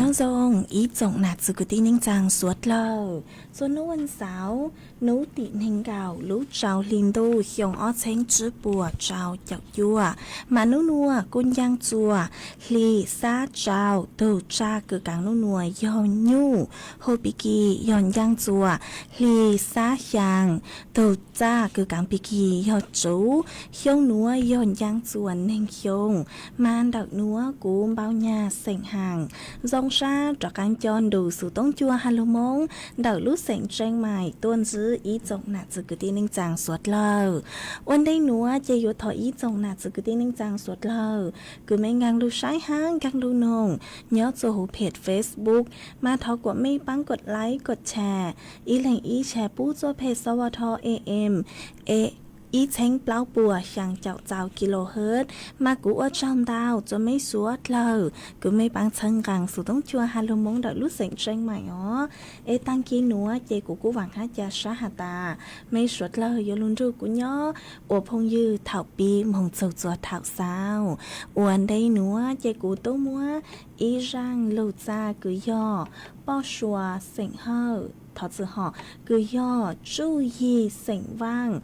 Nyob zoo ib tsoom nam txiv kwv tij neej tsaa suav dlawg, txhua nub vas xauv, nub tim neeg nkaum lub rau hli ntuj xyoo ob txheeb tsib puas rau caum cuaj, mas nub nuav kuj ncaaj txuas hli xab rau, tug tsaj kws kaav nub nuav yog nyuj, hu pig kig yog ncaaj txuas hli xab xyaa, tug tsaj kws kaav pig kig yog tsuv, xyoo nuav yog ncaaj txuas neeg xyoo, mas ntawm nuav kuv npau nyag xeem haas zoo sab rov qaab coj nrug xuv toob cua ha lug Moob ntawm lub xeem Tseev Maim tuaj ntsib ib tsoom nam txiv kwv tij neej tsaa suav dlawg. Ua ntej nuav ces yuav thov ib tsoom nam txiv kwv tij neej tsaa suav dlawg kws mej nkaag lug saib hab nkaag lug noog nyob txuas huv phem Facebook, mas thov kuas mej paab kod like kod share, ib leeg ib share pub txuj peg xov vo tho am ib txheeb plaub puas xyaa caum txaus kilohertz, mas kuv ua tsaug ntau txug mej suav dlawg kws mej paab txhawb nqaa xuv toob cua ha lug Moob ntawm lub xeem Tseev Maim os. Es taag kig nuav ces kuv kuj vaam hab ca sab has tas mej suav dlawg yuav lug nrug kuv nyob ua phooj ywg thaum pib moog txug txuas thaum xaus. Ua ntej nuav ces kuv tub muab ib zaaj lug txaj kws yog Poj Suas xeem Hawj, thov txwm hom, kws yog Tsuj Yig xeem Vaaj,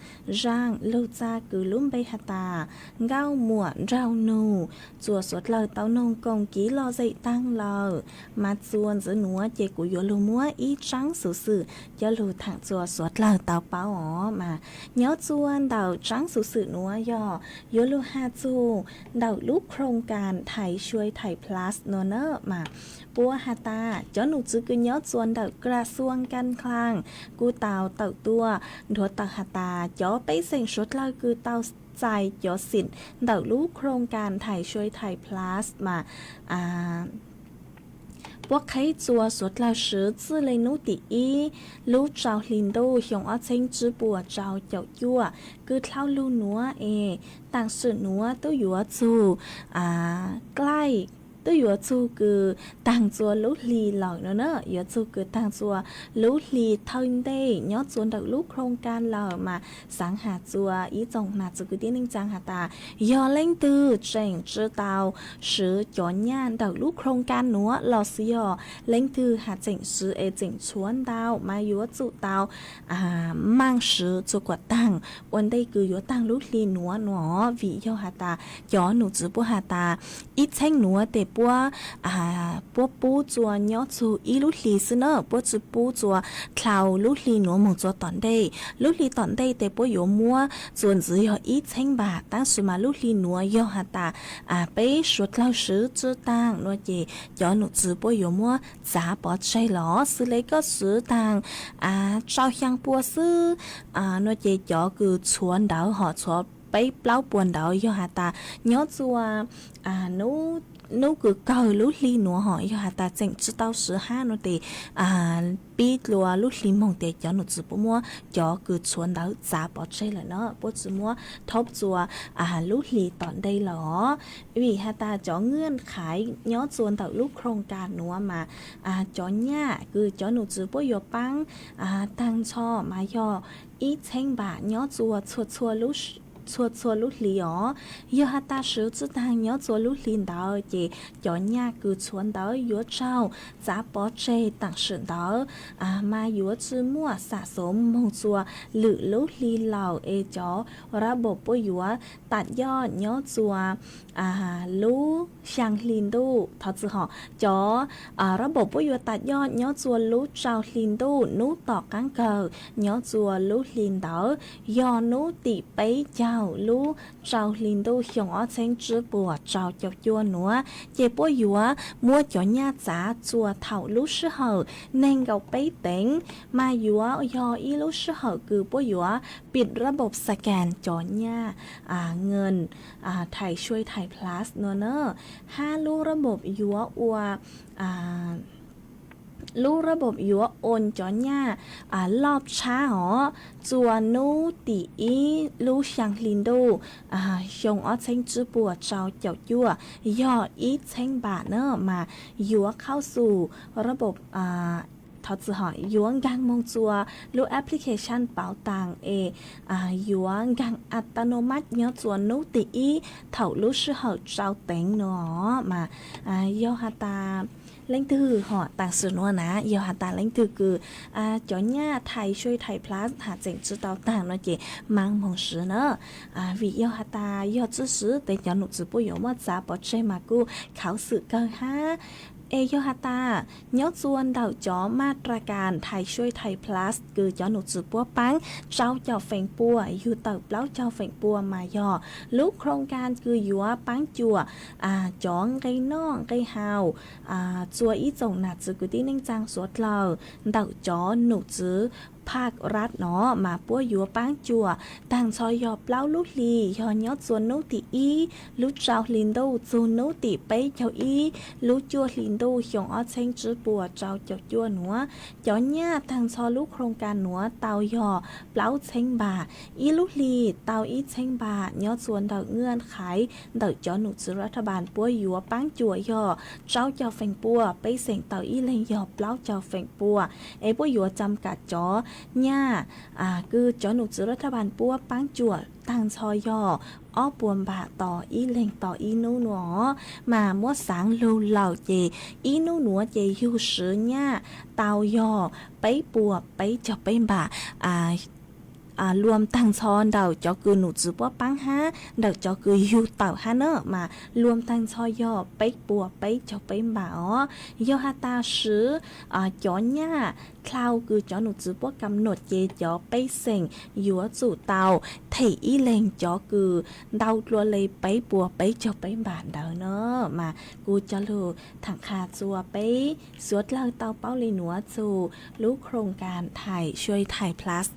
zaaj lug txaj kws lub npe has tas Nkauj Muam Nraug Nug, txuas suav dlawg tau noog koom kiv lom zem taag lawm, mas txuas ntxiv nuav ces kuv yuav lug muab ib tsaab xuv xwm coj lug thaam txuas suav dlawg tau paub os. Mas nyob txuas ntawm tsaab xuv xwm nuav yog yuav lug has txug ntawm lub โครงการ Thais Shuai Thais Plus nuav na, mas puab has tas cov num txwv kws nyob txuas ntawm กระทรวงการคลัง kuj tau tawm tuaj nthuav tawm has tas cov pej xeem suav dlawg kws tau txais cov xim ntawm lub โครงการ Thais Shuai Thais Plus mas puab qheb txuas suav dlawg swv txij le nub tim ib lub rau hli ntuj xyoo ob txheeb tsib puas rau caum cuaj kws dlhau lug nuav es taam sim nuav tub yuav txug, klaij, tub yuav txug kws taag txua lub hli lawm no na, yuav txug kws taag txua lub hli thawj ntej nyob txua ntawm lub โครงการ lawm mas xaav has txua ib tsoom nam txiv kwv tij neej tsaa has tas yog leej twg tseem tsi tau swv cov nyaj ntawm lub โครงการ nuav los xwb yog leej twg has tseem swv es tseem tshuav ntau mas yuav tsum tau maaj swv txua kuas taag ua ntej kws yuav taag lub hli nuav no, vim yog has tas cov num txwv puab has tas ib txheeb nuav tes puab, puab pub txua nyob txug ib lub hli xwb na, puab tsi pub txua dlhau lub hli nuav moog txua tom ntej. Lub hli tom ntej tes puab yuav muab txua ntxiv yog ib txheeb npam, tab sis mas lub hli nuav yog has tas peb suav dlawg swv tsi taag no ces cov num txwv puab yuav muab txav pov tseg los xws le koj swv taag rau xyaa pua xwb no ces cov kws tshuav ntawd hom tshuav peb plaub puas ntawd yog has tas nyob txua nub kws kawg lub hli nuav hom yog has tas tseem tsi tau swv hab no tes pib dlua lub hli moog tes cov num txwv puab muab cov kws tshuav ntawd txav pov tseg lawm na, puab tsi muab thoob txua lub hli tom ntej lawm os. Vim has tas cov เงื่อนไข nyob txua ntawm lub โครงการ nuav mas cov nyaj kws cov num txwv puab yuav paab taag nrho mas yog ib txheeb npam nyob txua txhua txhua lub hli os. Yog has tas swv tsi taag nyob txua lub hli ntawd ces cov nyaj kws tshuav ntawd yuav raug txav pov tseg taam sim ntawd, mas yuav tsi muaj xam xoov moog txua lwm lub hli lawm es cov rab npaum puab yuav tam yoj nyob txua lub xyaa hli ntuj, thov txwm hom, cov rab npaum puab yuav tam yoj nyob txua lub rau hli ntuj nub tom qaab kawg nyob txua lub hli ntawd yog nub tim peb caug lub rau hli ntuj xyoo ob txheeb tsib puas rau caum cuaj nuav, ces puab yuav muab cov nyaj txav txua thaum lub sij hawm neeg nkaum peb teev, mas yuav yog ib lub sij hawm kws puab yuav pim rab npaum xa kas cov nyaj nqes Thais Shuai Thais Plus no na, hab lub rab npaum yuav ua lub rab npaum yuav oos cov nyaj loj tshab os txua nub tim ib lub xyaa hli ntuj xyoo ob txheeb tsib puas rau caum cuaj yog ib txheeb npam na, mas yuav qhau xum rab npaum, thov txwm hom, yuav nkaag moog txua lub application pauv taag es yuav nkaag a ta no mab nyob txua nub tim ib thaum lub sij hawm rau teev no mas yog has tas Leej twg ho tam sim nuav na, yog has tas leej twg kws cov nyaj Thai Xuai Thai Plus has tseem tsi tau taag no ces maam moog swv na. Vim yog has tas yog tsi swv tes cov num txwv puab yuav muab txav pov tseg mas kuj khaus xwm kawg hab. Es yog has tas nyob txua ntawm cov maj ra kas Thai Xuai Thai Plus kws cov num txwv puab paab rau caum feem pua yug tawm plaub caug feem pua mas yog lub khoo kas kws yuav paab cuam cov nqe noj nqe haus, txua ib tsoom nam txwv kwv tij neej tsaa suav dlawg ntawm cov num txwv phaj rat no mas puab yuav paab cuam taag nrho yog plaub lub hli, yog nyob txua nub tim ib lub rau hli ntuj txug nub tim peb caug ib lub cuaj hli ntuj xyoo ob txheeb tsib puas rau caum cuaj nuav. Cov nyaj taag nrho lub khoo kas nuav tau yog plaub txheeb npam, ib lub hli tau ib txheeb npam. Nyob txua ntawm nqaj qhais ntawm cov num txwv rat tha npas puab yuav paab cuam yog rau caum feem pua, pej xeem tau ib leeg yog plaub caug feem pua. Es puab yuav cam kam cov nyaj kws cov num txwv rat tha npas puab paab cuam taag nrho yog ob puas npam tos ib leeg tos ib nub nuav. Mas muab xaav lug lawm ces ib nub nuav ces yug swv nyaj tau yog peb puas peb caug peb npam. Luam taag nrho ntawm cov kws num txwv puab paab hab ntawm cov kws yug tawm hab na mas luam taag nrho yog peb puas peb caug peb npam os. Yog has tas swv cov nyaj dlhau kws cov num txwv puab kam num ces cov pej xeem yuav tsum tau them ib leeg cov kws ntau dlua le peb puas peb caug peb npam ntawd na. Mas kuv coj lug thaam qha txua peb suav dlawg tau paub le nuav txug lub khoo kas Thai Xuai Thai Plus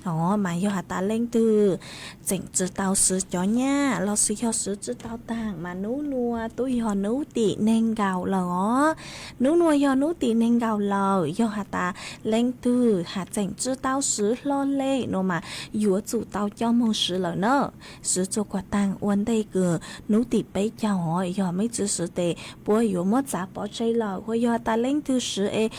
no. Mas yog has tas leej twg tseem tsi tau swv cov nyaj lossis yog swv tsi tau taag mas nub nuav tub yog nub tim neeg nkaus lawm os. Nub nuav yog nub tim neeg nkaus lawm, yog has tas leej twg has tseem tsi tau swv hlo le no mas yuav tsum tau coj moog swv lawm na. Swv txua kuas taag ua ntej kws nub tim peb caug os, yog mej tsi swv tes puab yuav muab txav pov tseg lawm. Ua yog has tas leej twg swv es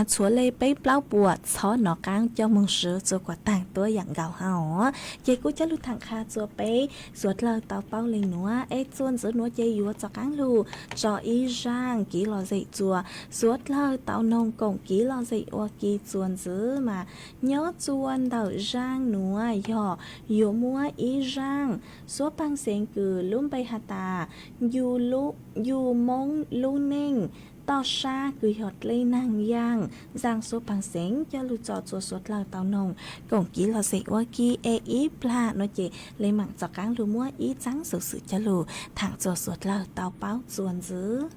txhua le peb plaub puas txhob nov qaab coj moog swv txua kuas taag tuab yaam nkaus hab os. Ces kuv coj lug thaam qha txua peb suav dlawg tau paub le nuav es txuas ntxiv nuav ces yuav rov qaab lug tso ib zaaj kiv lom zem txua suav dlawg tau noog koom kiv lom zem ua ke txuas ntxiv mas nyob txua ntawm zaaj nuav yog yuav muab ib zaaj suab paag xeev kws lub npe has tas Ncu Moob Lub Neej Toj Sab kws yog dlej naag yaaj. Zaaj suab paag xeev coj lug tso txua suav dlawg tau noog koom kiv lom zem ua ke es ib plag nuav ces le maam rov qaab lug muab ib txaab xuv xwm coj lug thaam txua suav dlawg tau paub txua ntxiv.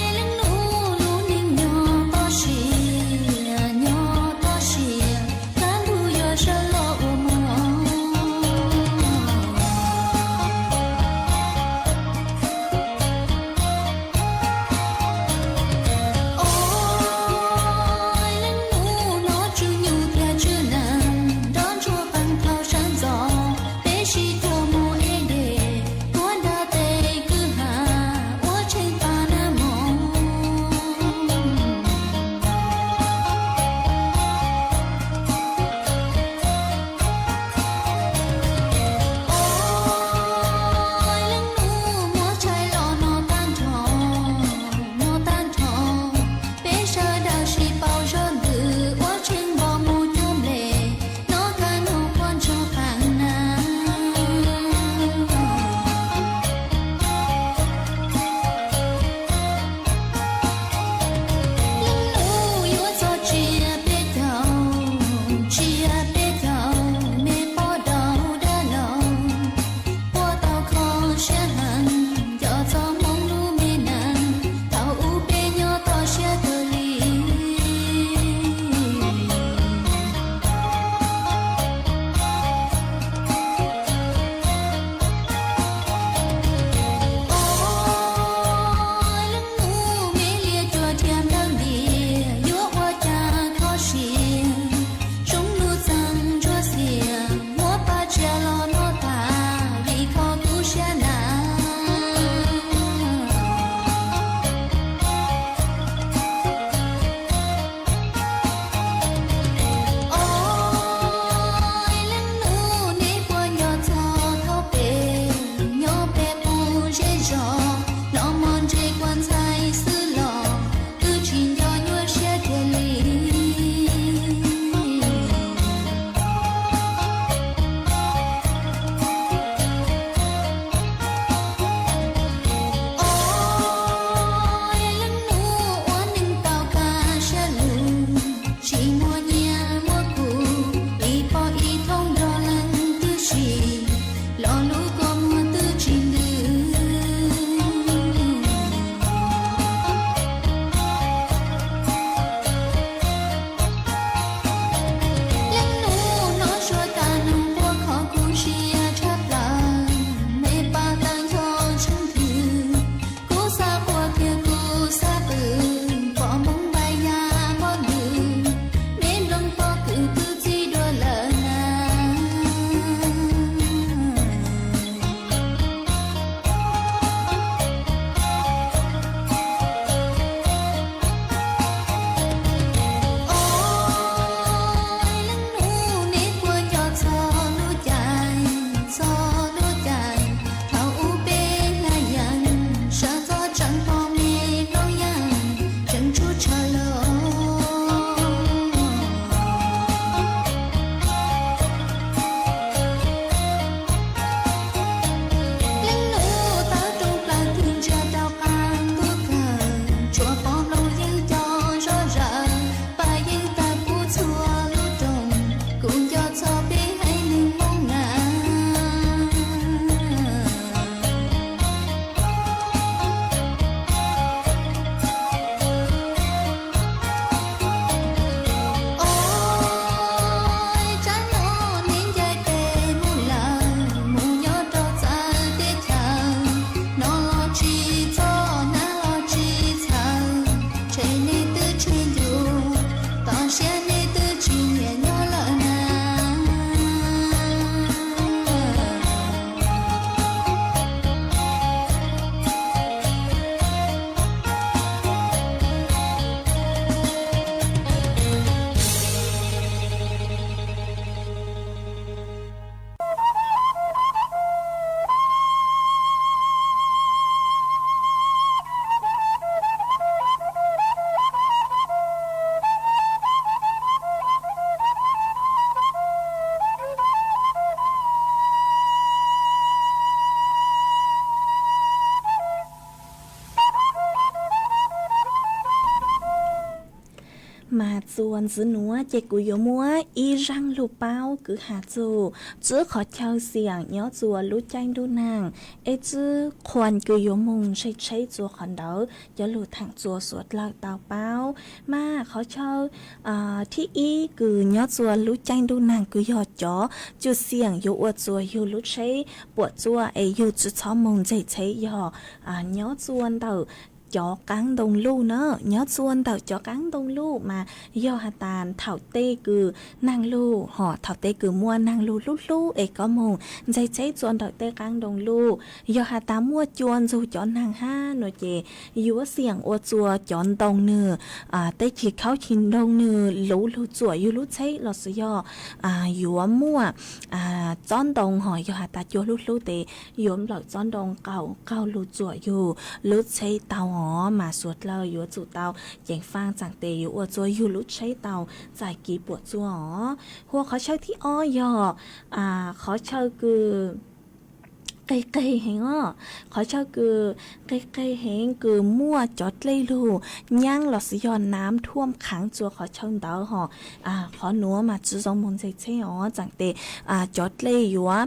Leej nub lub neej nyob pob si Txuas ntxiv nuav ces kuv yuav muab ib zaaj lug paub kwv has txug tswb qhov chaw xiam nyob txuas lub caij ntuj nag, es tswb qhuas kws yuav moog ntseg tsheb txuas qhov ntawd cov lug thaam txuas suav dlawg tau paub. Mas qhov chaw thib ib kws nyob txuas lub caij ntuj nag kws yog cov cua xiam yuav ua txuas yug lub tsheb puam txuaj es yug tsi txhob moog ntseg tsheb yog nyob txuas ntawm cov qaab ntoo luj na. Nyob txuas ntawm cov qaab ntoo luj mas yog has tas thaum tej kws naag lug hos thaum tej kws muaj naag lug hlub hlub es koj moog ntseg tsheb txuas ntawm tej qaab ntoo luj, yog has tas muaj cua ntxug cov naag hab nua ces yuav xiam ua txuas cov ntoo nwg, tej chim khaub chim ntoo nwg luv lug txuam yug lub tsheb lossis yog yuav muaj tsob ntoo hos yog has tas cua hlub hlub tes yuav nplawm tsob ntoo qaug qaug lug txuam yug lub tsheb tau os. Mas suav dlawg yuav tsum tau ceev faaj tsaam tes yuav ua txuas yug lub tsheb tau txais kev puam txuaj os. Hos qhov chaw thib ob yog qhov chaw kws qeg qeg heev os. Qhov chaw kws qeg qeg heev kws muaj cov dlej lug nyaab lossis yog naav thuam khaav txuas qhov chaw ntawd hos qhov nuav mas tsi zoo moog ntseg tsheb os. Tsaam tes cov dlej yuav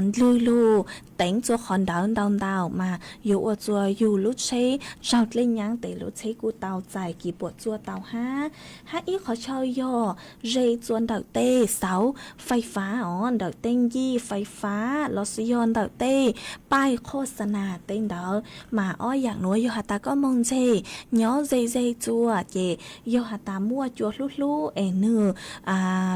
ndlwg lug teev txuas qhov ntawd ntau ntau mas yuav ua txuas yug lub tsheb raug dlej nyaab tes lub tsheb kuj tau txais kev puam txuaj tau hab. Hab ib qhov chaw yog ze txuas ntawm tej xauv fais fav os, ntawm tej ncij fais fav lossis yog ntawm tej paij qhoj xa nas tej ntawd. Mas ob yaam nuav yog has tas koj moog ntseg nyob ze ze txuas ces yog has tas muaj cua hlub hlub es nwg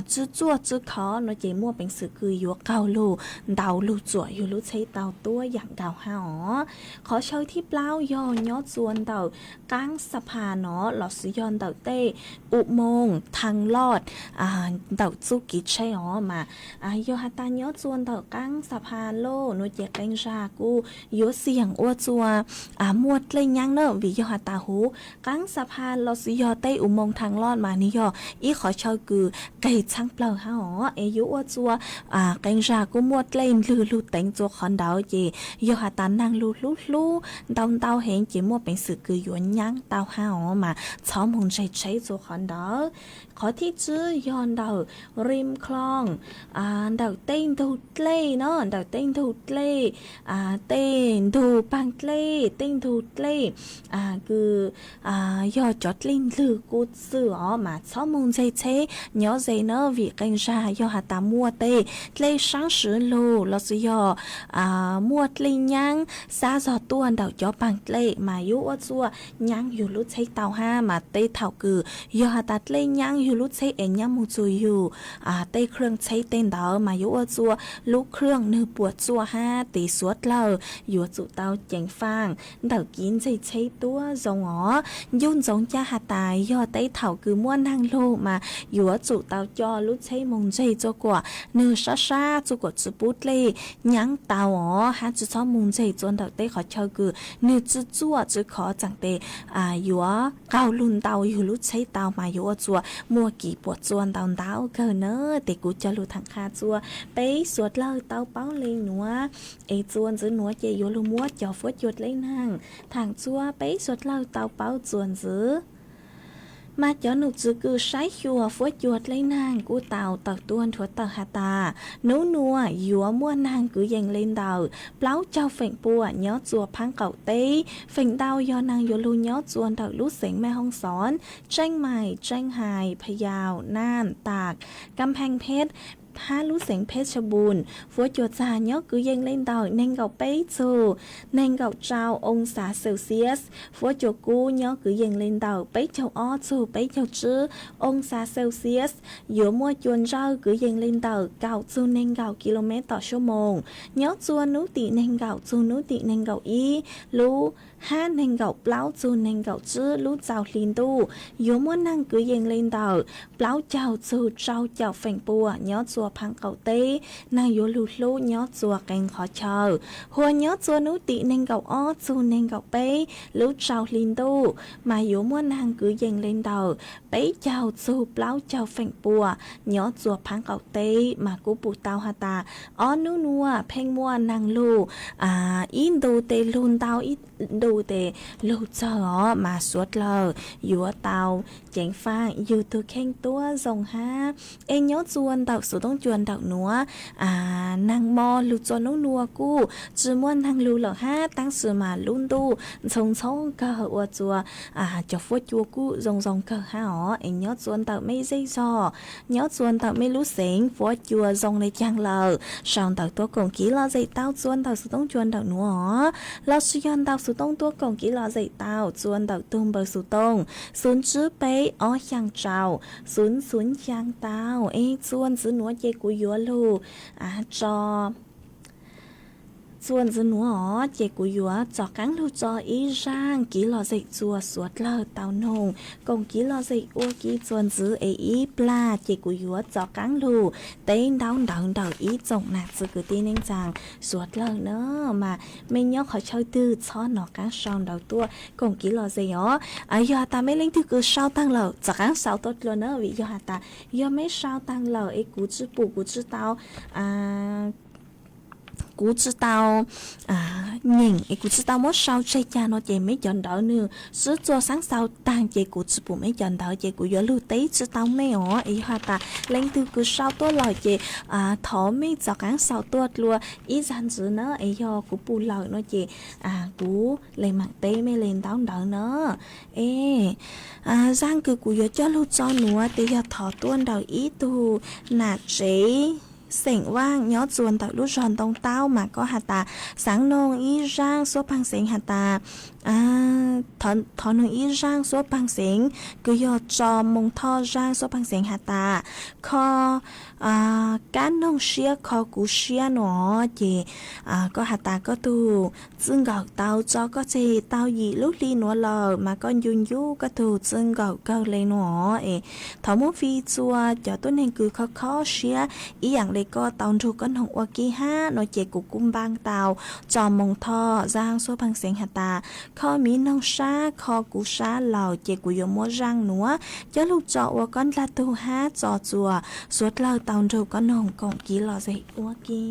tsw txuaj tsw khov nua ces muaj peev xwm kws yuav qaug lug ntau lug txuam yug lub tsheb tau tuab yaam nkaus hab os. Qhov chaw thib plaub yog nyob txuas ntawm qaab xa phas no lossis yog ntawm tej u moos thaj loj ntawm txuj kev tsheb os. Mas yog has tas nyob txuas ntawm qaab xa phas loj nua ces qee zag kuj yuav xiam ua txuas muaj dlej nyaab na, vim yog has tas huv qaab xa phas lossis yog tej u moos thaj loj mas nwg yog ib qhov chaw kws qeg txhaab plawg hab os. Es yuav ua txuas qee zag kuj muaj dlej ndlwg lug teev txuas qhov ntawd ces yog has tas naag lug hlub hlub ntau ntau heev ces muaj peev xwm kws yuav nyaab tau hab os. Mas txhob moog ntseg tsheb txuas qhov ntawd. Qhov thib tsib yog ntawm rim kloo, ntawm tej ntug dlej no, ntawm tej ntug dlej, tej ntug paag dlej, tej ntug dlej kws yog cov dlej ndlwg kuj xwb os. Mas txhob moog ntseg tsheb nyob ze na, vim qee zag yog has tas muaj tej dlej saab swv lug lossis yog muaj dlej nyaab xab zog tuaj ntawm cov paag dlej mas yuav ua txuas nyaab yug lub tsheb tau hab. Mas tej thaum kws yog has tas dlej nyaab yug lub tsheb es nyaab moog txug yug tej khwj tsheb tej ntawd mas yuav ua txuas lub khwj nwg puam txuaj hab tes suav dlawg yuav tsum tau ceev faaj ntawm kev ntseg tsheb tuab zoo os. Ncuj ntxoov ca has tas yog tej thaum kws muaj naag lug mas yuav tsum tau coj lub tsheb moog ntseg txuj kuam nwg sab sab txuj kuam tsi pub dlej nyaab tau os, hab tsi txhob moog ntseg txuas ntawm tej qhov chaw kws nwg tsi txuaj tsi khov tsaam tes yuav qaug lug ntau yug lub tsheb tau mas yuav ua txuas muaj kev puam txuaj ntau ntau kawg na. Tes kuv coj lug thaam qha txuas peb suav dlawg tau paub le nuav, es txuas ntxiv nuav ces yuav lug muab cov fuab cua dlej naag thaam txuas peb suav dlawg tau paub txuas ntxiv. Mas cov nom tswv kws saib xyuas fuab cua dlej naag kuj tau tawm tuaj nthuav tawm has tas, nub nua yuav muaj naag kwv yees le ntawm plaub caug feem pua nyob txuas phaab qaum teb. Feem ntau yog naag yuav lug nyob txuas ntawm lub xeev Mej Hoob Xoob, Tseej Maim, Tseej Hais, Pha Yaum, Naaj, Tam, Kam Pheej Phej, hab lub xeev Phej Xa Npum. Fuab cua txag nyob kwv yees le ntawm neeg nkaum peb txug neeg nkaum rau oo xav Celsius. Fuab cua kub nyob kwv yees le ntawm peb caug ob txug peb caug tsib oo xav Celsius. Yuav muaj cua ntsawj kwv yees le ntawm kaum txug neeg nkaum kilomev tom suab moos, nyob txuas nub tim neeg nkaum txug nub tim neeg nkaum ib lub, hab neeg nkaum plaub txug neeg nkaum tsib lub txaus hli ntuj. Yuav muaj naag kwv yees le ntawm plaub caug txug rau caum feem pua nyob txuas txua phab qaum teb, neeg yuav lug hlub nyob txua qee qhov chaw. Hua nyob txua hnub tim nees nkaum ob txug nees nkaum peb lub rau hli ntuj, mas yuav muaj neeg kwv yees le ntawm peb caug txug plaub caug feem pua nyob txua phab qaum teb. Mas kuj pum tau has tas ob hnub nuav pheej muaj neeg lug ib ntu tes lug ntau, ib ntu tes lug txawg os, mas suav dlawg yuav tau ceev faj yug tug kheej tuab zoo hab. Es nyob txua ntawm xuv toob cua ntawm nuav, neeg mo lug txua hnub nuav kuj tsi muaj neeg lug lawm hab, tab sis mas lub ntuj ntxhoo ntxhoo kawg ua txua cov fuab cua kuj zoo zoo kawg hab os. Es nyob txua ntawm mej zej zog, nyob txua ntawm mej lub xeev fuab cua zoo le caag lawm, sau ntawv tuaj koom kev lom zem tau txua ntawm xuv toob cua ntawm nuav os, lossis yog ntau xuv toob tuaj koom kev lom zem tau txua ntawm tug npawb xuv toob xuv tsib peb ob xyaa rau xuv xuv xyaa tau. Es txua ntxiv nuav ces kuv yuav lug tso txua ntxiv nuav os, ces kuv yuav txaus qaab lug tso ib zaaj kev lom zem txua suav dlawg tau noog koom kev lom zem ua ke txua ntxiv. Es ib plag ces kuv yuav txaus qaab lug teb ntaub ntawv ntawm ib tsoom nam txiv kwv tij neej tsaa suav dlawg na. Mas mej nyob qhov chaw twg txhob nov qaab sau ntawv tuaj koom kev lom zem os. Yog has tas mej leej twg kws sau taag lawm txaus qaab sau tuaj dlua na, vim yog has tas yog mej sau taag lawm es kuv tsi pum, kuv tsi tau kuv tsi tau nyeem es kuv tsi tau muab sau tseg cag no ces meb cov ntawv nwg sib txua xaab xaus taag ces kuv tsi pum meb cov ntawv ces kuv yuav lug teb tsi tau mej os. Es yog has tas leej twg kws sau tuaj lawm ces thov mej txaus qaab sau tuaj dlua ib zag ntxiv na. Es yog kuv pum lawm no ces kuv le maam teb mej le ntaub ntawv na. Es zaaj kws kuv yuav coj lug tso nuav tes yog thov tuaj ntawm ib tug nam tsev xeem Vaaj nyob txua ntawm lub zog Ntoo Taub, mas koj has tas xaav noog ib zaaj suab paag xeev has tas thov noog ib zaaj suab paag xeev kws yog tso moo thoj zaaj suab paag xeev has tas kho kab noog siab kho kuv siab no. Ces koj has tas koj tug txij nkawm tau tso koj tseg tau yim lub hli nuav lawm mas koj ncu ncu koj tug txij nkawm kawg le no. Es thov muab fij txua cov tuab neeg kws kho kho siab ib yaam le koj tau nrug koj noog ua ke hab no ces kuv kuj npaa tau tso moo thoj zaaj suab paag xeev has tas kho miv noog sab kho kuv sab lawm ces kuv yuav muab zaaj nuav coj lug tso ua koj ndlag tug hab tso txua suav dlawg tau nrug koj noog koom kev lom zem ua ke.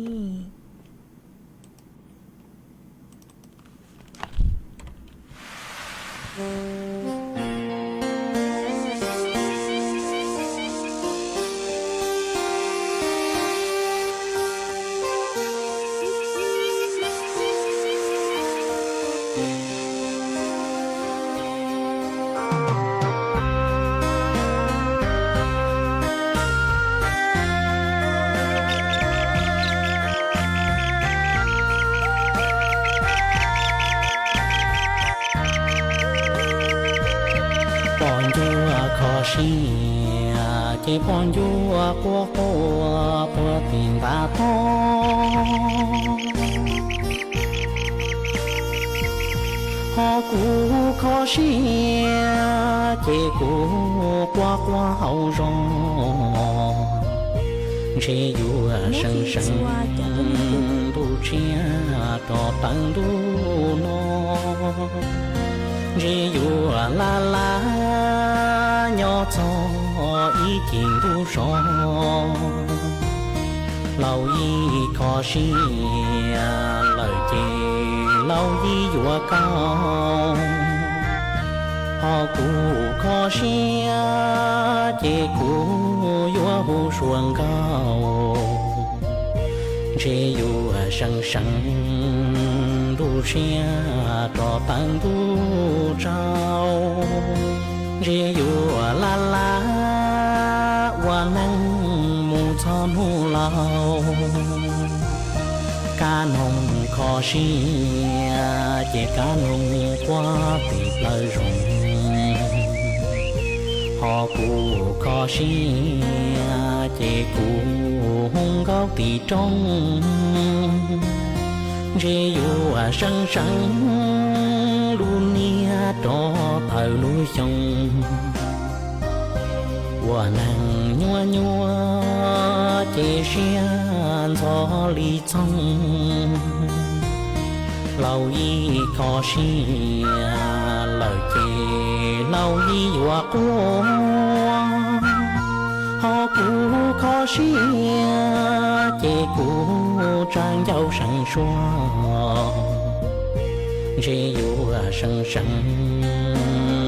Poj ncua kho siab ces poj ncua quaj quaj puag tim ntav tod. Ho kuv kho siab ces kuv quaj quaj hauv zos. Ntshe yuav seev seev ntuj tshiab rov tawm ntuj no. Ntshe yuav laj laj nyob txog ib cim ntuj so. Laus yij kho siab lawm ces laus yij yuav kaum. Ho kuv kho siab ces kuv yuav hu suav nkaus. Ntshe yuav seev seev ntuj tshiab rov tawm ntuj tsaus. Ntshe yuav laj laj ua neej mus txog hnub laus. Kab noog kho siab ces kab noog quaj tim plawv zoov. Ho kuv kho siab ces kuv hu nkaus tim roob. Ntshe yuav seev seev lub niag rov tawm lub xyoo. Ua neeg nyuaj nyuaj ces siab ntxhov li txoog. Laus yim kho siab lawm ces laus yim yuav quaj, ho kuv kho siab ces kuv tsa ncauj seev suab. Ntshe yuav seev seev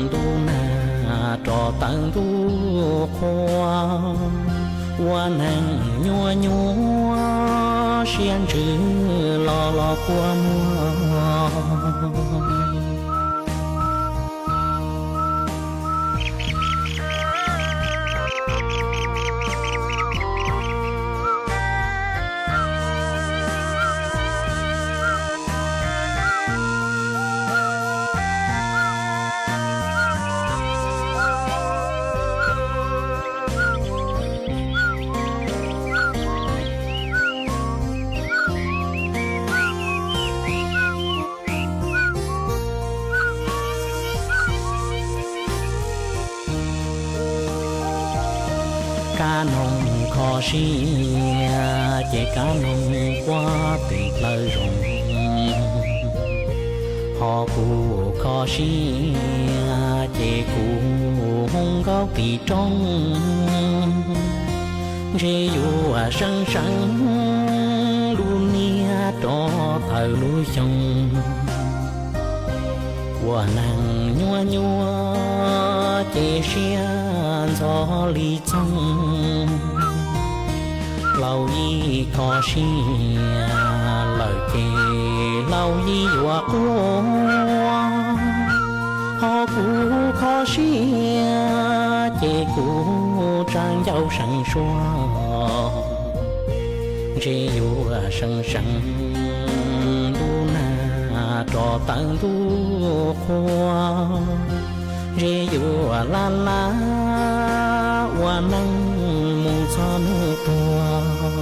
ntuj nag rov tawm ntuj qhua, ua neeg nyuaj nyuaj siab ntsws los los kua muag. Kab noog kho siab ces kab noog quaj tim plawv zoov, ho kuv kho siab ces kuv hu nkauj tim roob. Ntshe yuav seev seev lub niag rov tawm lub xyoo, ua neeg nyuaj nyuaj ces siab ntxhov li txoog. Laus yim kho siab lawm ces laus yim yuav quaj, ho kuv kho siab ces kuv tsa ncauj seev suab. Ntshe yuav seev seev ntuj nag rov tawm ntuj qhua, ntshe yuav laj laj ua neej mus txog hnub tuag.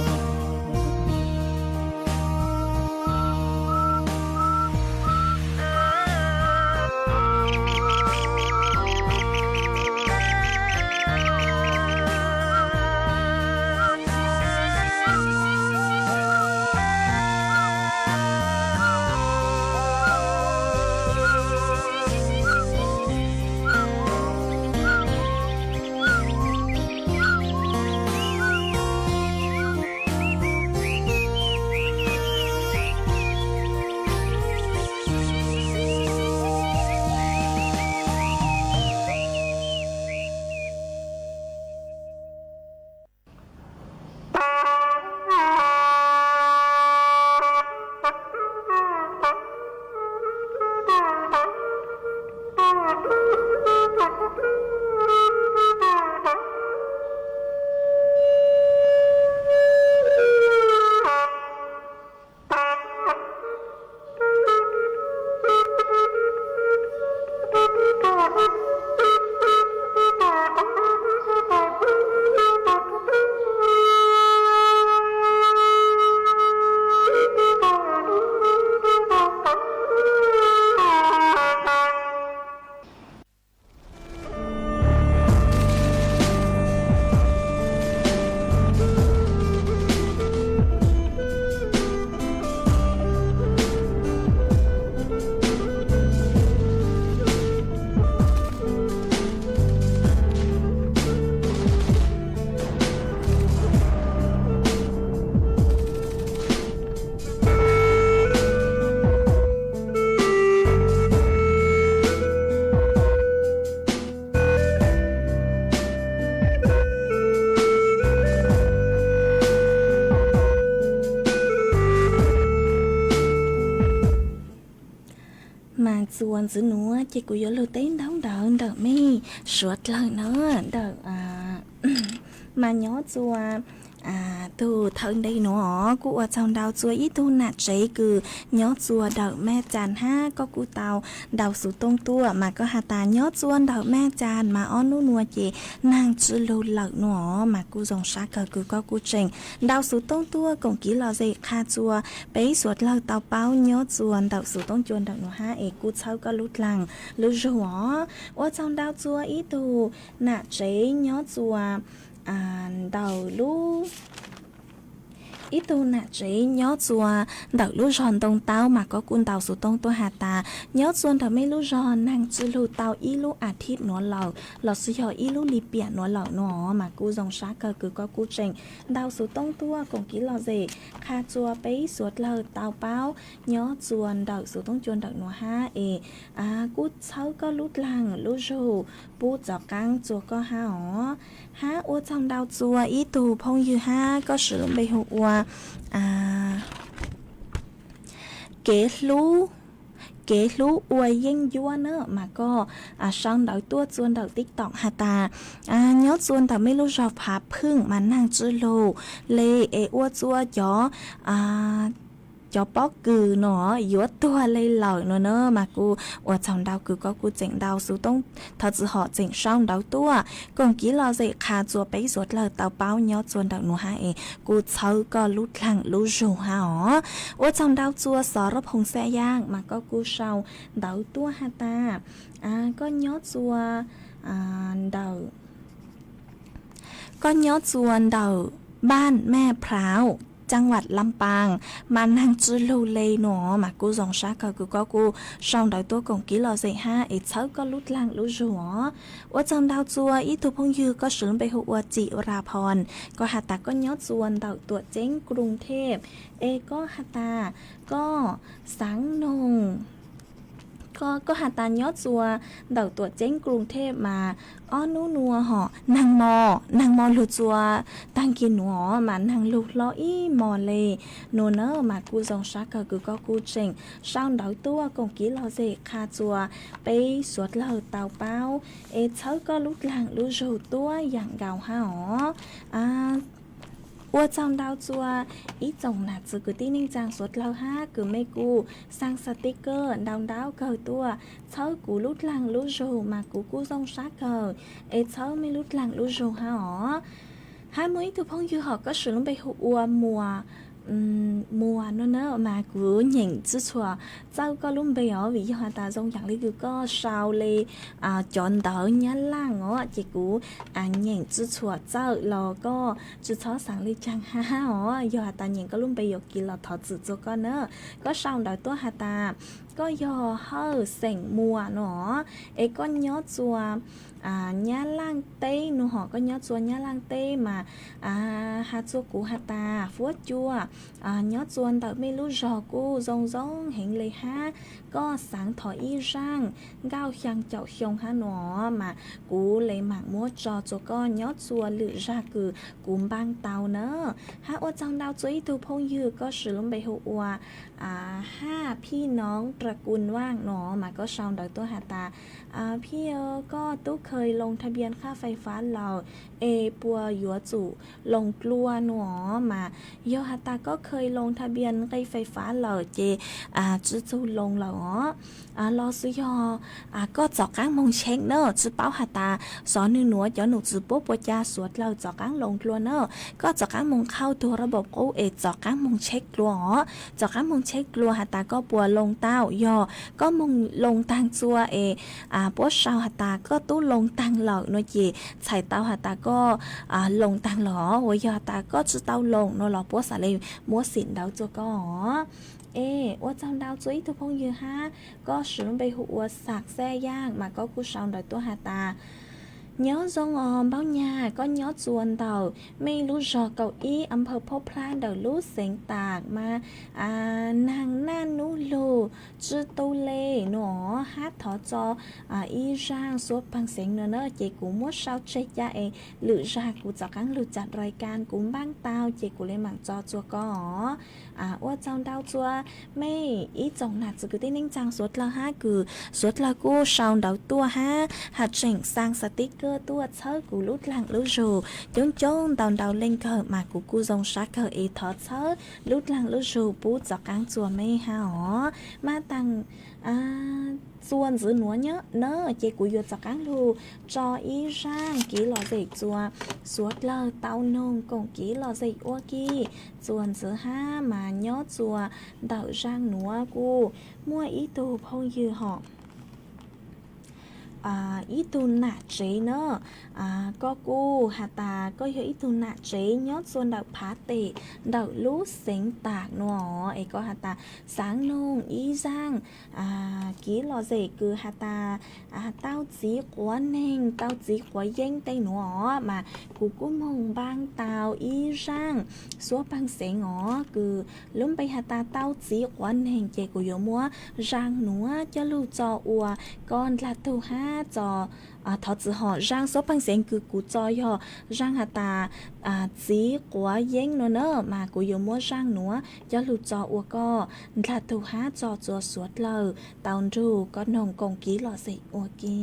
Mas txuas ntxiv nuav ces kuv yuav lug teb ntaub ntawv ntawm mej suav dlawg na, ntawm mas nyob txuas tug thawv ntej nuav os, kuj ua txaug ntau txuas ib tug nam tsev kws nyob txuas ntawm Mej Cas hab koj kuj tau ntaus xuv tooj tuaj, mas koj has tas nyob txuas ntawm Mej Cas mas ob nub nuav ces naag tsi lug lawm nuav os, mas kuj zoo sab kawg kws koj kuj tseem ntaus xuv tooj tuaj koom kev lom zem qha txuas peb suav dlawg tau paub nyob txuas ntawm xuv tooj cua ntawm nuav hab es kuj txhawb koj lub dlaag lub zug os. Ua txaug ntau txuas ib tug nam tsev nyob txuas ntawm lub ib tug nam tsev nyob txua ntawm lub zog Ntoo Taub mas koj kuj ntaus xov tooj tuaj has tas nyob txua ntawm mej lub zog neeg tsi lug tau ib lub a thib nuav lawm los sis yog ib lub lis piam nuav lawm no mas kuj zoo sab kawg kws koj kuj tseem ntaus xov tooj tuaj koom kev lom zem qha txua peb suav dlawg tau paub nyob txua ntawm xov tooj cua ntawm nuav hab es kuj txhawb koj lub dlaag lub zug pub txaus qaab txua koj hab os. Hab ua tsaug ntau txua ib tug phooj ywg hab koj swv lub npe hu ua Kev Hlub, Kev Hlub Ua Yeej Yuab na mas koj sau ntawv tuaj txua ntawm TikTok has tas nyob txua ntawm mej lub zog Phav Phwj mas neeg tsi lug le es ua txua cov cov pob kws no yuav tuag le lawm no na mas kuj ua tsaug ntau kws koj kuj tseem ntaus xov tooj, thov txim hom tseem sau ntawv tuaj koom kev lom zem qha txua peb suav dlawg tau paub nyob txua ntawm nuav hab es kuj txhawb koj lub dlaag lub zug hab os. Ua tsaug ntau txua Xov Rab Phoom Xav Yaaj mas koj kuj sau ntawv tuaj has tas koj nyob txua ntawm koj nyob txua ntawm Npaaj Maj Phrav, Ceej Vaj Lam Paas mas neeg tsi lug le no mas kuj zoo sab kawg kws koj kuj sau ntawv tuaj koom kev lom zem hab es txhawb koj lub dlaag lub zug os. Ua tsaug ntau txua ib tug phooj ywg koj swv lub npe hu ua Tsim Ra Phoo, koj has tas koj nyob txua ntawm Tuam Ceeb Kruv Thej es koj has tas koj xaav noog koj has tas nyob txua ntawm Tuam Ceeb Kruv Thej mas ob nub nuav hom neeg mo, neeg mo lug txua taag kis nuav mas neeg lug hlob ib mo le no na mas kuj zoo sab kawg kws koj kuj tseem sau ntawv tuaj koom kev lom zem qha txua peb suav dlawg tau paub es txhawb koj lub dlaag lub zug tuab yaam nkaus hab os. Ua tsaug ntau txua ib tsoom nam txiv kwv tij neej tsaa suav dlawg hab kws mej kuj xaa xas tis kawg ntau ntau kawg tuaj txhawb kuv lub dlaag lub zug mas kuv kuj zoo sab kawg es txhawb mej lub dlaag lub zug hab os. Hab muaj ib tug phooj ywg hom koj swv lub npe hu ua Muas, Muas no na mas kuv nyeem tsi tshua txawj koj lub npe os vim yog has tas zoo yaam le kws koj sau le cov ntawv Nyab Laaj os ces kuv nyeem tsi tshua txawj los koj tsi txhob xaav le caag hab os. Yog has tas nyeem koj lub npe yuav kiv los thov txim txua koj na. Koj sau ntawv tuaj has tas koj yog Hawj xeem Muas no es koj nyob txua Nyab Laaj teb no hom, koj nyob txua Nyab Laaj teb mas has txua kuv has tas Fuab Cua, nyob txua ntawm mej lub zog kuj zoo zoo heev le hab koj xaav thov ib zaaj nkauj xyaa caum xyoo hab no mas kuv le maam muab tso txua koj nyob txua lwm zag kws kuv npaaj tau na. Hab ua tsaug ntau txua ib tug phooj ywg koj swv lub npe hu ua Haj Phij Noov Ra Kun Vaaj no mas koj sau ntawv tuaj has tas Phij, koj tub kheev loo tha npias qhaj fais fav lawm es puas yuav tsum loo dlua no mas yog has tas koj kheev loo tha npias qhaj fais fav lawm ces tsi txug loo lawm os. Los xwb yog koj txov qaab moog check na, tsi paub has tas xov nwg nuav cov num txwv puab puas ca suav dlawg txov qaab loo dlua na. Koj txov qaab moog qhauj tug rab npaum qub es txov qaab moog check dlua os. Txov qaab moog check dlua has tas koj puas loo tau, yog koj moog loo taag txua es puab sau has tas koj tub loo taag lawm no ces txhais tau has tas koj loo taag lawm os. Uas yog has tas koj tsi tau loo no los puab xaav le muab xim ntawv txua koj os. Es ua tsaug ntau txua ib tug phooj ywg hab koj swv lub npe hu ua Xav Xaj Yaaj mas koj kuj sau ntawv tuaj has tas nyob zoo os npaub nyag, koj nyob txua ntawm mej lub zog kaum ib a phawv Phob Plab ntawm lub xeev Taam mas naag naj nub lug tsi tu le no hab thov tso ib zaaj xuab paag xeev no na ces kuv muab sau tseg ca es lwm zag kuv txov qaab lug caam rai kas kuv npaaj tau ces kuv le maam tso txua koj os. Ua tsaug ntau txua mej ib tsoom nam txiv kwv tij neej tsaa suav dlawg hab kws suav dlawg kuj sau ntawv tuaj hab has tseem xaa xas tis kawg tuaj txhawb kuv lub dlaag lub zug coob coob ntau ntau leej kawg mas kuv kuj zoo sab kawg es thov txhawb lub dlaag lub zug pub txov qaab txua mej hab os. Maj taag txua ntxiv nuav na ces kuv yuav txov qaab lug tso ib zaaj kev lom zem txua suav dlawg tau noog koom kev lom zem ua ke. Txua ntxiv hab mas nyob txua ntawm zaaj nuav kuj muaj ib tug phooj ywg hom ib tug nam tsev na. Koj kuj has tas koj yog ib tug nam tsev nyob txua ntawm phav tes ntawm lub xeev tas nuav es koj has tas xaav noog ib zaaj kev lom zem kws has tas tau txiv quav neeg tau txiv quav yeeb tej nuav mas kuv kuj moog npaab tau ib zaaj suab pej xeem os kws lub npe has tas tau txiv quav neeg ces kuv yuav muab zaaj nuav coj lug tso ua koj ndlag tug hab tso. Thov txim hom, zaaj suab pej xeem kws kuv tso yog zaaj has tas txiv quav yeeb nuav na mas kuv yuav muab zaaj nuav coj lug tso ua koj ndlag tug hab tso txua suav dlawg tau nrug koj noog koom kev lom zem ua ke.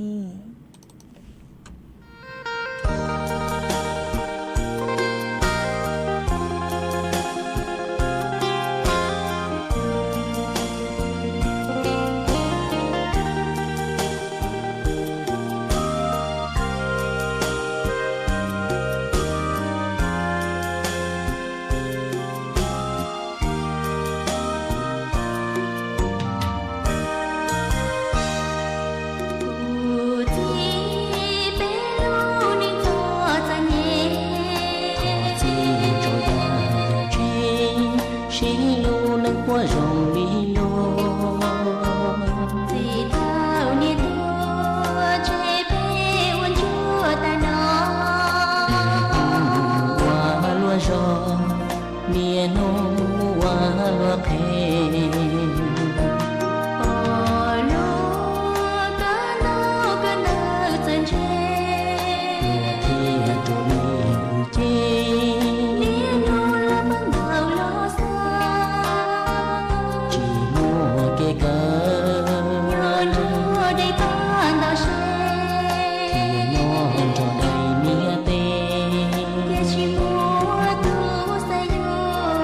Kuv txiv, peb lub neej txom txom nyem, txiv tso dag tsis sib lub neej quaj zoo li luag. Txij thaum niam tuag tseg peb ua ntsuag tag no, ua luag zog, niaj hnub ua luag qhev. Pom luag kawm ntawv kawm ntawv txawj ntse, thiaj rau li ces niaj hnub los pab ntaus los xav, tsis muaj kev kawm, nyob nruab dej tag ntau seb, thiaj nyob nrog dej niam teb, thiaj tsis muaj tus xav yuav.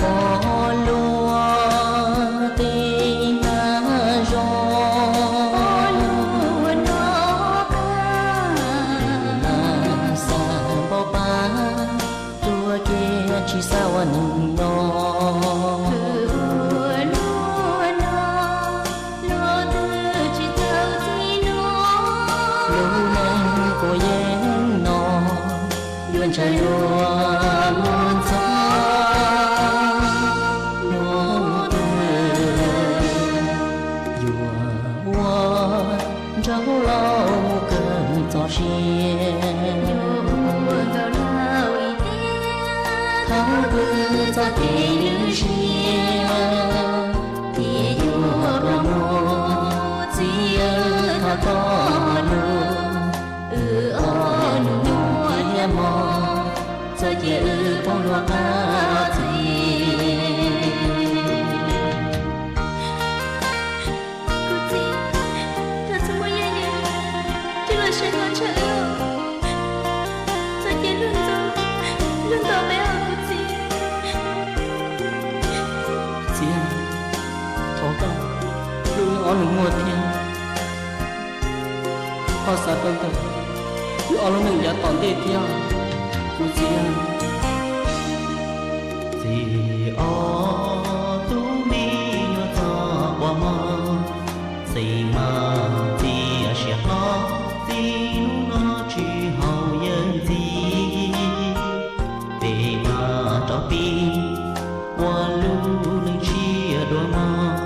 Pom luag tej nag zog, pom luag noj qab, nag xav npau pab, tuag kiag tsis xav ua neeg nyob. Ua luag noj, luag twb tsis txawj txim nuav, lub neej quav yeeb no yuav ntshaw luag muaj ntxhov, luag twb yuav ua nraug laus mus kawg txoj sia. Yuav ua nkaus laus ib tiam, thaum twg txoj kev ywj siab, thiaj yuav koj mus txiv, thov koj lug, wb ob nus muaj thiab mog, txoj cia wb poob luag qab txij. Kuv txiv, koj txhob muab yaj yam coj los saib hlub ntshaw wb, txoj cia luag ntxub luag ntaus peb os kuv txiv. Txiv, thov koj hlub wb ob leeg muaj thiab. Koj xav tau ntawm wb ob lub neej yav tom ntej thiab kuv txiv. Txiv ob tug me nyuam txom quas mog, txiv mas txiv siab hlob, txiv hnub no tsis haus yawg ntxiv. Peb mag rov pib ua lub neej tshiab dua mog,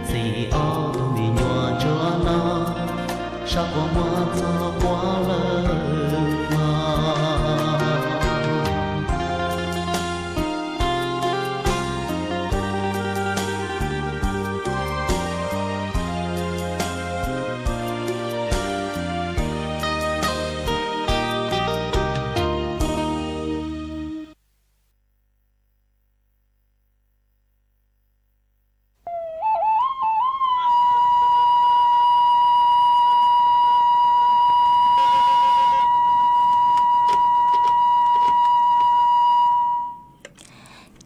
txiv ob tug me nyuam ntsuag no, sab quas muag txog quas lawm mog.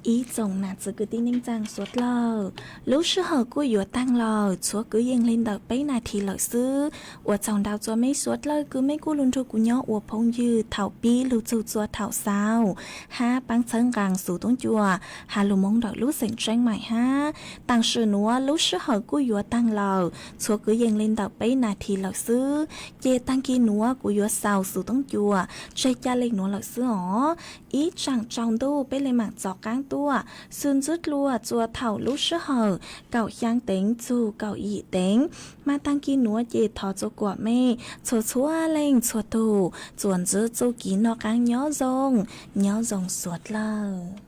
Ib tsoom nam txiv kwv tij neej tsaa suav dlawg, lub sij hawm kuj yuav taag lawm, txhua kwv yees le ntawm peb nas this lawm xwb. Ua tsaug ntau rua mej suav dlawg kws mej kuj lug nrug kuv nyob ua phooj ywg thaum pib lug txug txua thaum xaus, hab paab txhawb nqaa xuv toob cua has lug moo ntawm lub xeem Tseeb Maim hab. Taam sim nuav lub sij hawm kuj yuav taag lawm, txhua kwv yees le ntawm peb nas this lawm xwb. Ces taag kis nuav kuv yuav xaus xuv toob cua tseg ca le nuav lawm xwb os. Ib tsaam tsaus ntuj peb le maam txov qaab tuaj. Xwm ntxwv dlua txua thaum lub sij hawm kaum xyaa teev txug kaum yim teev. Mas taag kis nuav ces thov txua kuam mej txhua txhua leej txhua tug txuas ntxiv txuj kev noj qaab nyob zoo, nyob zoo suav dlawg.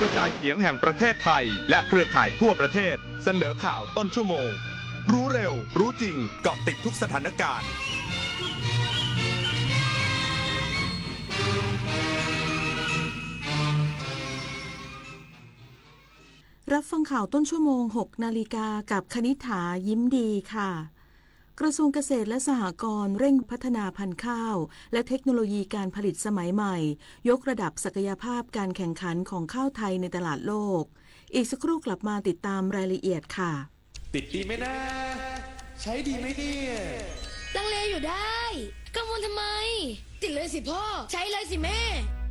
กระจายเสียงแห่งประเทศไทยและเครือข่ายทั่วประเทศเสนอข่าวต้นชั่วโมง รู้เร็ว รู้จริง เกาะติดทุกสถานการณ์ รับฟังข่าวต้นชั่วโมง หกนาฬิกา กับคณิษฐา ยิ้มดีค่ะ กระทรวงเกษตรและสหกรณ์เร่งพัฒนาพันธุ์ข้าวและเทคโนโลยีการผลิตสมัยใหม่ ยกระดับศักยภาพการแข่งขันของข้าวไทยในตลาดโลก อีกสักครู่กลับมาติดตามรายละเอียดค่ะ ติดดีไหมนะ ใช้ดีไหมเนี่ย ลังเลอยู่ได้ กังวลทำไม ติดเลยสิพ่อ ใช้เลยสิแม่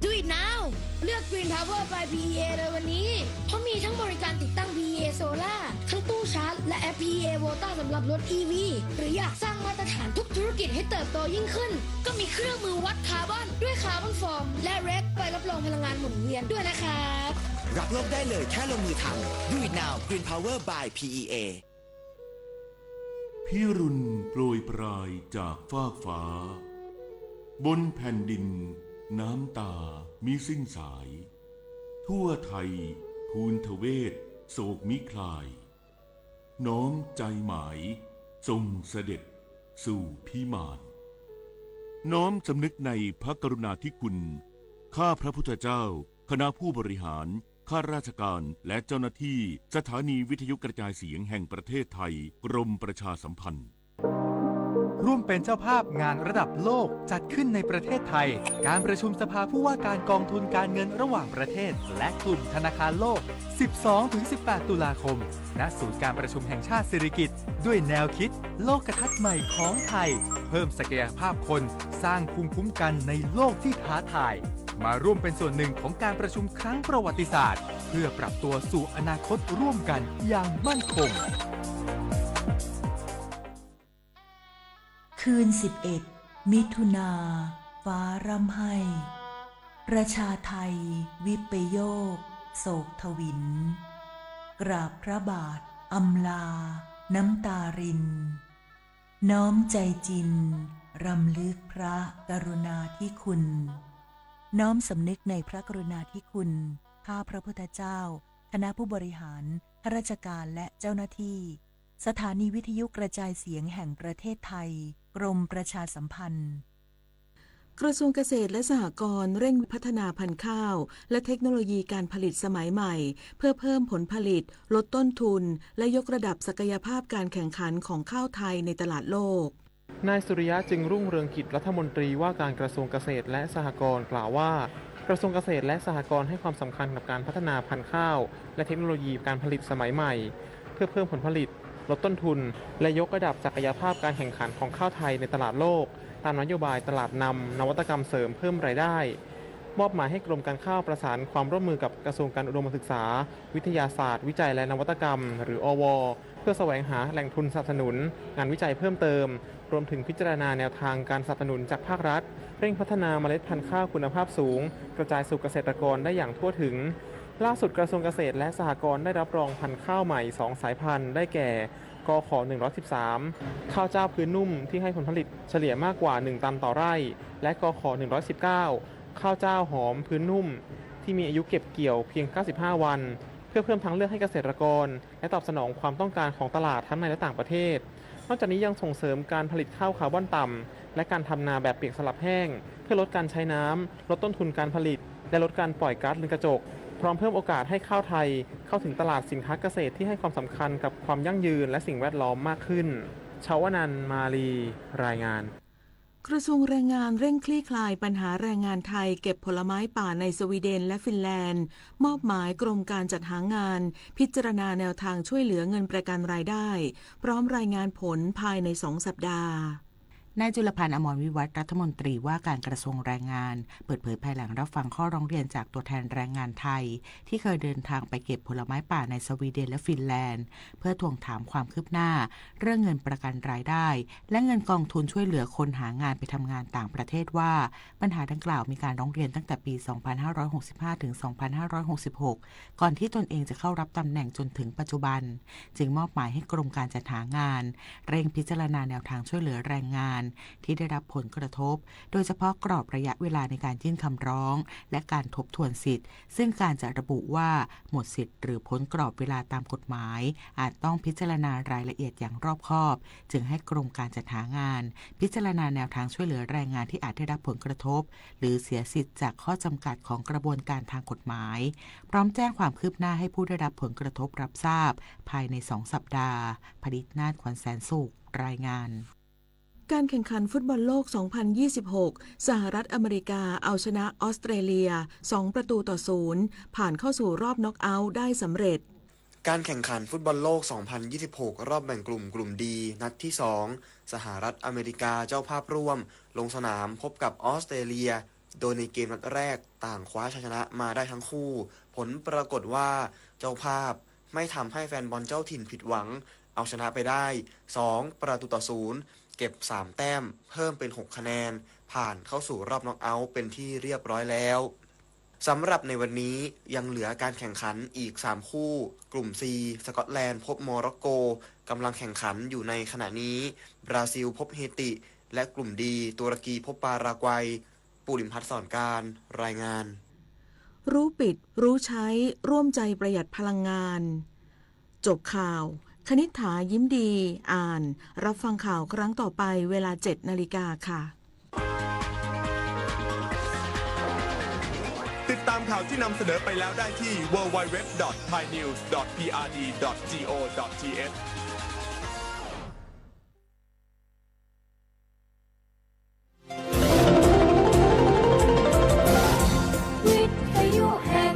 Do it now เลือก Green Power by พี อี เอ เลยวันนี้ เพราะมีทั้งบริการติดตั้ง พี อี เอ Solar ทั้งตู้ชาร์จ และแอป พี อี เอ Volta สำหรับรถ อี วี หรืออยากสร้างมาตรฐานทุกธุรกิจให้เติบโตยิ่งขึ้น ก็มีเครื่องมือวัดคาร์บอนด้วย Carbon Form และ เรค ใบรับรองพลังงานหมุนเวียนด้วยนะครับ รักโลกได้เลยแค่ลงมือทำ Do it now Green Power by พี อี เอ พิรุณโปรยปรายจากฟากฟ้า บนแผ่นดินน้ำตามิสิ้นสาย ทั่วไทยภูณทเวศโศกมิคลาย น้อมใจหมายทรงเสด็จสู่พิมาน น้อมสำนึกในพระกรุณาธิคุณ ข้าพระพุทธเจ้า คณะผู้บริหาร ข้าราชการ และเจ้าหน้าที่สถานีวิทยุกระจายเสียงแห่งประเทศไทย กรมประชาสัมพันธ์ ร่วมเป็นเจ้าภาพงานระดับโลกจัดขึ้นในประเทศไทย การประชุมสภาผู้ว่าการกองทุนการเงินระหว่างประเทศ และกลุ่มธนาคารโลก สิบสองถึงสิบแปด ตุลาคม ณ ศูนย์การประชุมแห่งชาติสิริกิติ์ ด้วยแนวคิดโลกทัศน์ใหม่ของไทย เพิ่มศักยภาพคน สร้างภูมิคุ้มกันในโลกที่ท้าทาย มาร่วมเป็นส่วนหนึ่งของการประชุมครั้งประวัติศาสตร์ เพื่อปรับตัวสู่อนาคตร่วมกันอย่างมั่นคง คืนสิบเอ็ด มิถุนา ฟ้าร่ำไห้ ประชาไทย วิปโยค โศกทวิน กราบพระบาทอำลา น้ำตาริน น้อมใจจริน รำลึกพระกรุณาธิคุณ น้อมสำนึกในพระกรุณาธิคุณ ข้าพระพุทธเจ้า คณะผู้บริหาร ข้าราชการ และเจ้าหน้าที่ สถานีวิทยุกระจายเสียงแห่งประเทศไทย กรมประชาสัมพันธ์ กระทรวงเกษตรและสหกรณ์เร่งพัฒนาพันธุ์ข้าวและเทคโนโลยีการผลิตสมัยใหม่ เพื่อเพิ่มผลผลิต ลดต้นทุน และยกระดับศักยภาพการแข่งขันของข้าวไทยในตลาดโลก นายสุริยะ จึงรุ่งเรืองกิจ รัฐมนตรีว่าการกระทรวงเกษตรและสหกรณ์กล่าวว่า กระทรวงเกษตรและสหกรณ์ให้ความสำคัญกับการพัฒนาพันธุ์ข้าว และเทคโนโลยีการผลิตสมัยใหม่ เพื่อเพิ่มผลผลิต ลดต้นทุน และยกระดับศักยภาพการแข่งขันของข้าวไทยในตลาดโลก ตามนโยบายตลาดนำ นวัตกรรมเสริมเพิ่มรายได้ มอบหมายให้กรมการข้าวประสานความร่วมมือกับกระทรวงการอุดมศึกษา วิทยาศาสตร์ วิจัยและนวัตกรรม หรือ อว เพื่อแสวงหาแหล่งทุนสนับสนุนงานวิจัยเพิ่มเติม รวมถึงพิจารณาแนวทางการสนับสนุนจากภาครัฐ เร่งพัฒนาเมล็ดพันธุ์ข้าวคุณภาพสูง กระจายสู่เกษตรกรได้อย่างทั่วถึง ล่าสุดกระทรวงเกษตรและสหกรณ์ได้รับรองพันธุ์ข้าวใหม่สองสายพันธุ์ ได้แก่ กข หนึ่งร้อยสิบสาม ข้าวเจ้าพื้นนุ่มที่ให้ผลผลิตเฉลี่ยมากกว่า หนึ่ง ตันต่อไร่ และ กข หนึ่งร้อยสิบเก้า ข้าวเจ้าหอมพื้นนุ่ม ที่มีอายุเก็บเกี่ยวเพียง เก้าสิบห้า วัน เพื่อเพิ่มทางเลือกให้เกษตรกร และตอบสนองความต้องการของตลาดทั้งในและต่างประเทศ นอกจากนี้ยังส่งเสริมการผลิตข้าวคาร์บอนต่ำ และการทำนาแบบเปียกสลับแห้ง เพื่อลดการใช้น้ำ ลดต้นทุนการผลิต และลดการปล่อยก๊าซเรือนกระจก พร้อมเพิ่มโอกาสให้ข้าวไทยเข้าถึงตลาดสินค้าเกษตรที่ให้ความสำคัญกับความยั่งยืนและสิ่งแวดล้อมมากขึ้น ชาวนา มาลี รายงาน กระทรวงแรงงานเร่งคลี่คลายปัญหาแรงงานไทยเก็บผลไม้ป่าในสวีเดนและฟินแลนด์ มอบหมายกรมการจัดหางาน พิจารณาแนวทางช่วยเหลือเงินประกันรายได้ พร้อมรายงานผลภายในสองสัปดาห์ นายจุลพันธ์ อมรวิวัฒน์ รัฐมนตรีว่าการกระทรวงแรงงาน เปิดเผยภายหลังรับฟังข้อร้องเรียนจากตัวแทนแรงงานไทย ที่เคยเดินทางไปเก็บผลไม้ป่าในสวีเดนและฟินแลนด์ เพื่อทวงถามความคืบหน้า เรื่องเงินประกันรายได้ และเงินกองทุนช่วยเหลือคนหางานไปทำงานต่างประเทศว่า ปัญหาดังกล่าวมีการร้องเรียนตั้งแต่ปี สองพันห้าร้อยหกสิบห้า ถึง สองพันห้าร้อยหกสิบหก ก่อนที่ตนเองจะเข้ารับตำแหน่งจนถึงปัจจุบัน จึงมอบหมายให้กรมการจัดหางาน เร่งพิจารณาแนวทางช่วยเหลือแรงงาน ที่ได้รับผลกระทบ โดยเฉพาะกรอบระยะเวลาในการยื่นคำร้อง และการทบทวนสิทธิ์ ซึ่งการจะระบุว่าหมดสิทธิ์หรือพ้นกรอบเวลาตามกฎหมาย อาจต้องพิจารณารายละเอียดอย่างรอบคอบ จึงให้กรมการจัดหางาน พิจารณาแนวทางช่วยเหลือแรงงานที่อาจได้รับผลกระทบ หรือเสียสิทธิ์จากข้อจำกัดของกระบวนการทางกฎหมาย พร้อมแจ้งความคืบหน้าให้ผู้ได้รับผลกระทบรับทราบ ภายในสองสัปดาห์ ผลิตนาถ ขวัญแสนสุข รายงาน การแข่งขันฟุตบอลโลก สองพันยี่สิบหก สหรัฐอเมริกาเอาชนะออสเตรเลีย สองประตูต่อศูนย์ ผ่านเข้าสู่รอบน็อกเอาท์ได้สำเร็จ การแข่งขันฟุตบอลโลก สองพันยี่สิบหก รอบแบ่งกลุ่ม กลุ่ม D นัดที่ สอง สหรัฐอเมริกาเจ้าภาพร่วม ลงสนามพบกับออสเตรเลีย โดยในเกมนัดแรกต่างคว้าชัยชนะมาได้ทั้งคู่ ผลปรากฏว่าเจ้าภาพไม่ทำให้แฟนบอลเจ้าถิ่นผิดหวัง เอาชนะไปได้ สองประตูต่อศูนย์ เก็บ สาม แต้ม เพิ่มเป็น หก คะแนน ผ่านเข้าสู่รอบน็อกเอาท์เป็นที่เรียบร้อยแล้ว สำหรับในวันนี้ยังเหลือการแข่งขันอีก สาม คู่ กลุ่ม C สกอตแลนด์พบโมร็อกโก กำลังแข่งขันอยู่ในขณะนี้ บราซิลพบเฮติ และกลุ่ม D ตุรกีพบปารากวัย ปูริมพัฒน์ สอนการ รายงาน รู้ปิด รู้ใช้ ร่วมใจประหยัดพลังงาน จบข่าว คณิษฐา ยิ้มดี อ่าน รับฟังข่าวครั้งต่อไป เวลา เจ็ดนาฬิกาค่ะ ติดตามข่าวที่นำเสนอไปแล้วได้ที่ ดับเบิลยู ดับเบิลยู ดับเบิลยู ดอท ไทยนิวส์ ดอท พีอาร์ดี ดอท จี โอ ดอท ที เอช